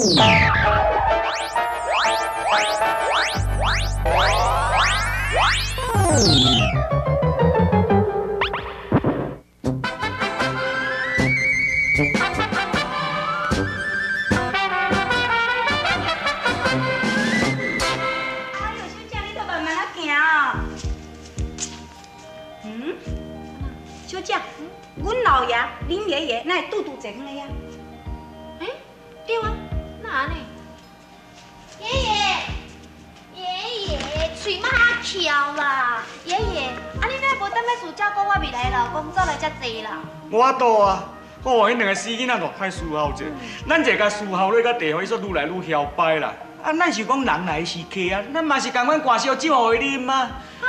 哎呦，小姐，你都慢慢仔行哦。嗯，小姐，阮老爷、恁爷爷，哪会拄拄坐囥咧遐？欸，對啊，哪按呢？爺爺，爺爺，喙莫遐翹啦！爺爺，啊你哪無踮咧厝照顧我未來的老公，走來遮坐啦？無法度啊！哦，彼兩个死囡仔偌歹伺候者，咱一个伺候落甲地方，伊煞愈來愈囂掰啦。啊，咱是講人來是客啊，咱嘛是共款掛燒酒予伊啉啊。啊，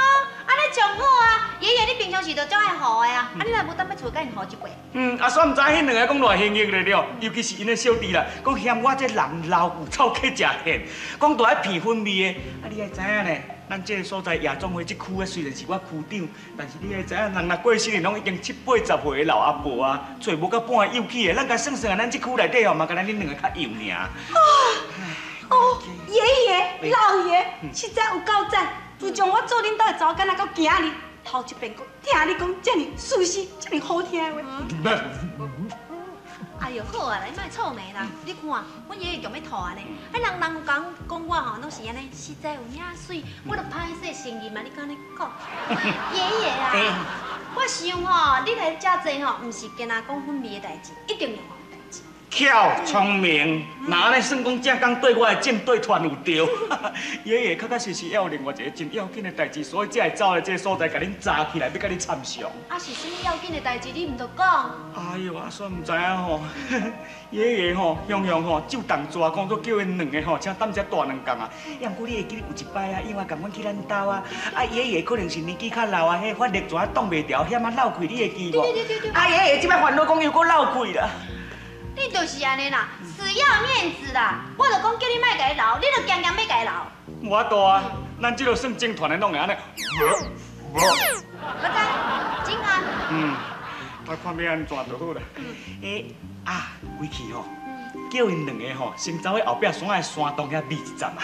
按呢上好啊！爺爺，你平常時就足愛予的啊，啊你若無踮咧厝，佮𪜶予一杯。嗯，啊，煞毋知彼兩个講偌興激咧了，尤其是𪜶的小弟啦，講嫌我這人老有臭客食現，講著愛鼻粉味的。啊，你愛知影呢？咱這个所在夜總會這區啊，雖然是我區長，但是你愛知影，人若過身的，攏已經七八十歲的老阿婆啊，揣無到半個幼齒的，咱共算算啊，咱這區內底吼嘛，干焦恁兩個較幼爾。哦，爺爺、老爺，實在有夠讚！自從我做恁兜的查某囡仔到今日，頭一遍閣聽你講遮爾舒適、遮爾好聽的話。哎喲，好啊啦，你莫臭眉啦！你看，阮爺爺強欲吐按呢，啊人人有講講我吼，攏是按呢，實在有影媠，我著歹勢承認嘛，你敢按呢講？爺爺啊，我想吼，你來遮坐吼，毋是干焦講粉味的代誌，一定有某代誌。巧聰明，若按呢算講正剛對我的正對團有著。爺爺確確實實猶有另外一个真要緊的代誌，所以才會走來這个所在，共恁查起來，欲共你參詳。啊是啥物要緊的代誌，你毋著講？哎喲，啊，煞毋知影吼，爺爺吼，雄雄吼，就當蛇講做叫𪜶兩个吼，請踮遮蹛兩工啊。也毋過你會記得有一擺啊，伊嘛共阮去咱兜啊，啊爺爺可能是年紀較老啊，彼法力泉擋袂牢，險仔漏氣，你會記無？對對對對。啊，爺爺這擺煩惱講又閣漏氣啦。你就是按呢啦，死要面子啦！我就講叫你莫共伊留，你就強強欲共伊留。無法度啊，咱這个算整團的攏會按呢。我知，真啊。嗯，我看欲按怎就好啦。欸，啊，歸去吼，叫𪜶兩个吼，先走去後壁山的山洞遐覕一陣啊。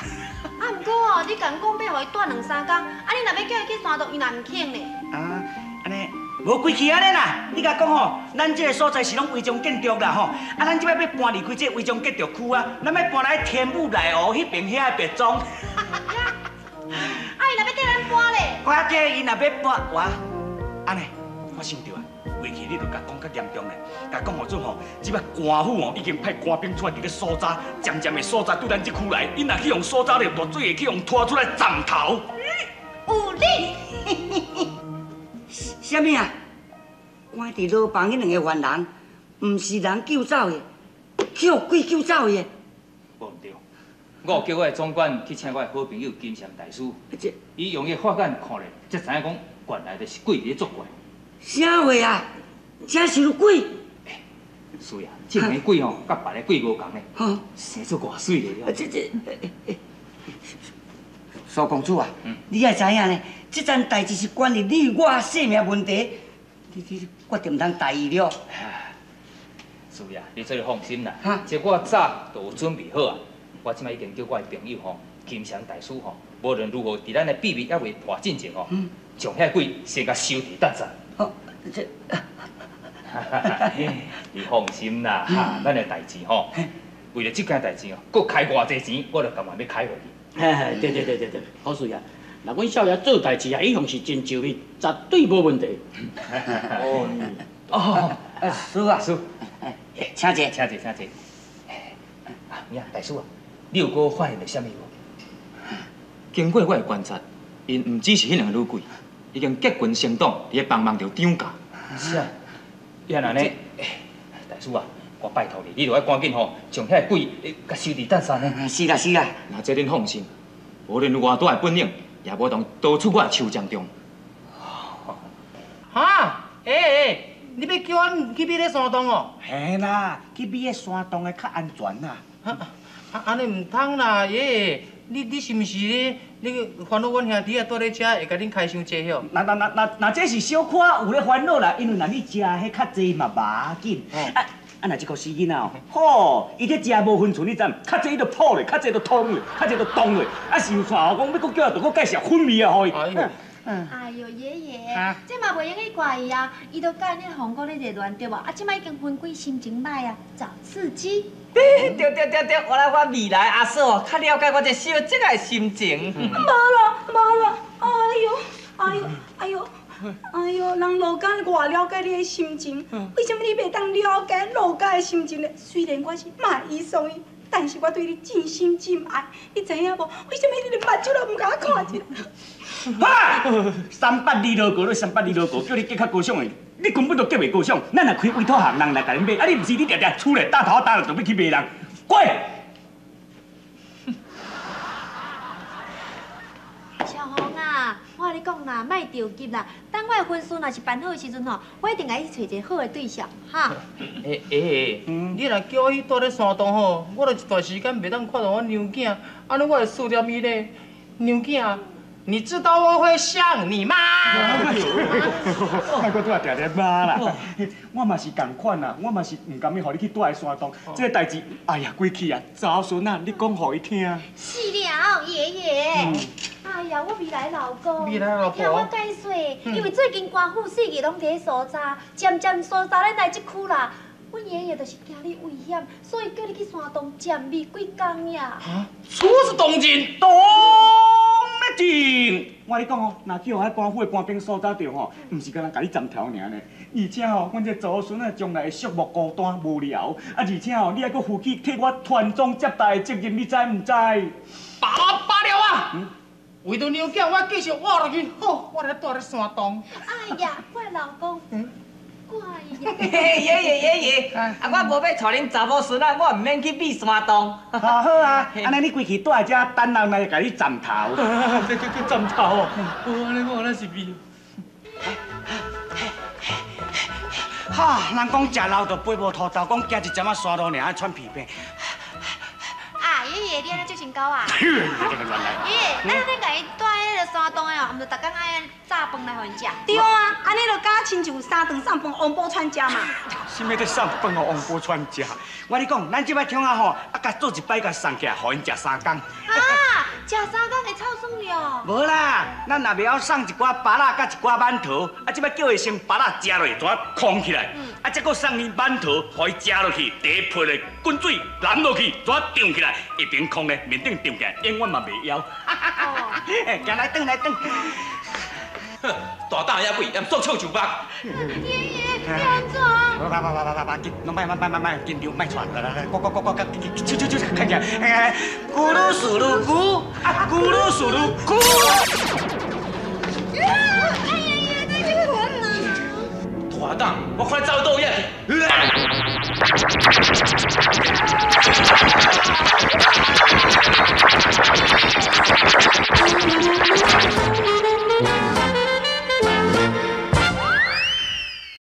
啊，毋過吼，你共𪜶講欲予伊蹛兩三工，啊，你若欲叫伊去山洞，伊嘛毋肯咧。啊，按呢。無規氣按呢啦，你共講吼，咱這个所在是攏違章建築啦吼，啊，咱這擺欲搬離開這个違章建築區啊，咱欲搬來天母內湖彼爿遐的別莊。啊，伊若欲綴咱搬咧？我叫伊若欲搬，我按呢，我想著啊，回去你著共講較嚴重咧，共講予準吼，這擺官府吼已經派官兵出來佇咧搜查，漸漸會搜查對咱這區來，𪜶若去予搜查著大水會去予拖出來斬頭。有理。啥物啊？關佇牢房彼兩个犯人，毋是人救走的，去予鬼救走的。無毋對，我有叫我的總管去請我的好朋友金蝉大師，伊用伊的法眼看咧，才知影講原來就是鬼佇咧作怪。啥話啊？遮是有鬼？是啊，這个鬼吼，佮別个鬼無仝咧，生做偌媠的了。這這，蘇公子啊，你愛知影呢？這件代誌是關於你我性命問題，你你決定毋通大意了。是啊，你做放心啦，這我早就有準備好啊。我這擺已經叫我的朋友吼，金蝉大師吼，無論如何，佇咱的秘密猶未破進前吼，將遐鬼先共收佇等陣。好，這，你放心啦，哈，咱的代誌吼，為了這件代誌哦，閣開偌濟錢，我就甘願欲開予你。嘿，對對對對對，好事啊！若阮少爺做代誌啊，一向是真周密，絕對無問題。哦，哦，師啊，師，請坐，請坐，請坐。啊，有影，大師啊，你有閣發現著啥物無？經過我的觀察，𪜶毋只是彼兩个女鬼，已經結群成黨，佇咧幫忙著漲價。是啊，抑若按呢，大師啊，我拜託你，你著愛趕緊吼，將遐个鬼共收佇等山呢。是啦是啦，若這恁放心，無論有偌大的本領，也無當逃出我的手掌中。哈？欸欸，你欲叫阮去覕咧山洞哦？嘿啦，去覕咧山洞的較安全啦。啊啊，按呢毋通啦，爺爺，你你是毋是咧？你煩惱阮兄弟仔蹛咧遮會共恁開傷濟許？若若若若若這是小可有咧煩惱啦，因為若你食彼較濟嘛無要緊。啊，啊，若這個死囡仔哦，吼，伊咧食無分寸，你知毋？較濟伊就吐咧，較濟就通咧，較濟就動咧，啊，想煞哦，講欲閣叫伊，就閣介紹粉味啊，予伊。哎喲，爺爺，這嘛袂用去怪伊啊，伊都佮恁紅哥咧熱戀對無？啊，這擺已經分開，心情歹啊，找刺激。對對對對，原來我未來阿嫂較了解我這小姐的心情。無啦無啦，哎喲哎喲哎喲哎喲，人老家偌了解你的心情，為啥物你袂當了解老家的心情呢？雖然我是買一送一，但是我對你真心真愛，你知影無？為啥物你連目睭都毋共我看一下？哈！三八二羅過，你三八二羅過，叫你結較高尚的，你根本就結袂高尚。咱若開委託行，人來共你買，啊你毋是你定定厝內搭頭搭落就欲去賣人，滾！小紅啊，我共你講啦，莫著急啦，等我的婚事若是辦好的時陣吼，我一定共你揣一個好的對象，哈。你若叫我去蹛咧山洞吼，我就一段時間袂當看著我娘囝，按呢我會思念伊咧，娘囝。你知道我會想你嗎？莫閣拄仔定定罵啦！我嘛是仝款啦，我嘛是毋甘願予你去蹛佇山洞。這個代誌，哎呀，鬼去啊！查某孫仔，你講予伊聽。是了，爺爺。哎呀，我未來老公，未來老婆，聽我解說，因為最近官府四季攏佇咧搜查，漸漸搜查咱來這區啦。阮爺爺就是驚你危險，所以叫你去山洞暫避幾工呀。啊，初次動靜，動。我共你講哦，若去予彼官府的官兵搜查著吼，毋是干焦共你斩頭爾呢，而且吼，阮這查某孫仔將來會寂寞孤單無聊，啊，而且吼，你還閣負起替我傳宗接代的責任，你知毋知？罷了啊！為著娘囝，我繼續活落去。好，我來蹛咧山洞。哎呀，我老公，怪呀！爺爺爺爺，啊，我無欲娶恁查某孫仔，我毋免去避山洞。好啊，按呢你規氣蹛佇遮等人來共你斬頭。這這這斬頭哦！哦，按呢我那是避。哈，人講食老就飞無塗豆，講行一針仔山路爾，喘鼻病。啊，爺爺，你按呢做身高啊？爺爺，咱按呢共伊蹛彼个山洞的哦，毋著逐工愛炸飯來予𪜶食。對啊，按呢就敢親像三頓送飯，王寶釧食嘛。啥物咧送飯予王寶釧食？我共你講，咱這擺創啊吼，啊，共做一擺，共送起來，予𪜶食三工。啊，食三工會臭酸了？無啦，咱若袂曉送一寡芭樂佮一寡饅頭，啊，這擺叫伊先芭樂食落去，怎空起來？啊，再閣送伊饅頭，予伊食落去，茶潑咧滾水淋落去，怎脹起來？一邊空咧，面頂脹起來，永遠嘛袂枵。哦，行來轉來轉。哼，大膽野鬼，毋煞笑樹木。爺爺，你按怎？來來來來來，緊，攏莫莫莫莫莫緊張，莫喘，來來來，我我我我，手手手，看起來，哎，咕嚕數嚕咕，啊，咕嚕數嚕咕。哎呀呀，這是我呢。大膽，我看你走倒遐去。